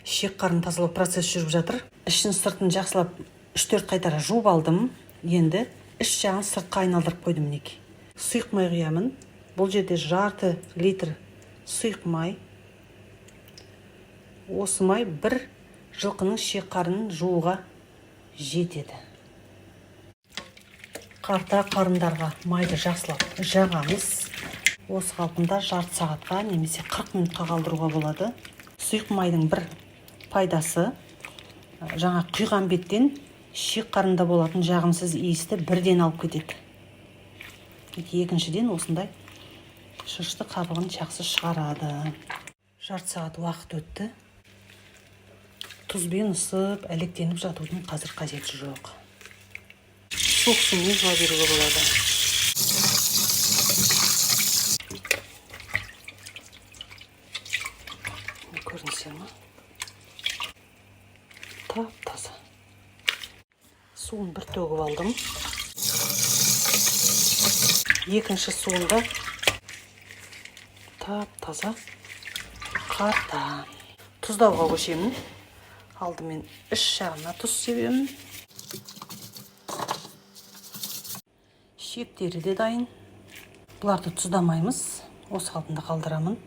Ішек қарын тазалау процесі жүріп жатыр. Ішін, сыртын жақсылап 3-4 қайтара жуып алдым. Енді іш жағын сыртқа айналдырып қойдым, мінекей. Сұйық май құямын. Бұл жерде жарты литр сұйық май. Осы май бір жылқының ішек қарынын жууға жетеді. Қарта қарындарға майды жақсылап жағамыз. Осы қалпында жарты сағатқа немесе 40 минутқа қалдыруға болады. Сұйық майдың бір пайдасы, жаңа құйған беттен ішек қарында болатын жағымсыз иісті бірден алып кетеді. Екіншіден, осындай шырышты қабығын жақсы шығарады. Жарты сағат уақыт өтті. Тұзбен ысып әлектеніп жатудың қазір қажеті жоқ. Суық сумен жуа беруге болады. Көрдіңіздер ма? Тап таза. Суын бір төгіп алдым. Екінші суында тап таза қарта. Тұздауға көшемін. Алдымен іш жағына тұз себемін. Шектері де дайын. Бұларды тұздамаймыз. Осы қалпында қалдырамын.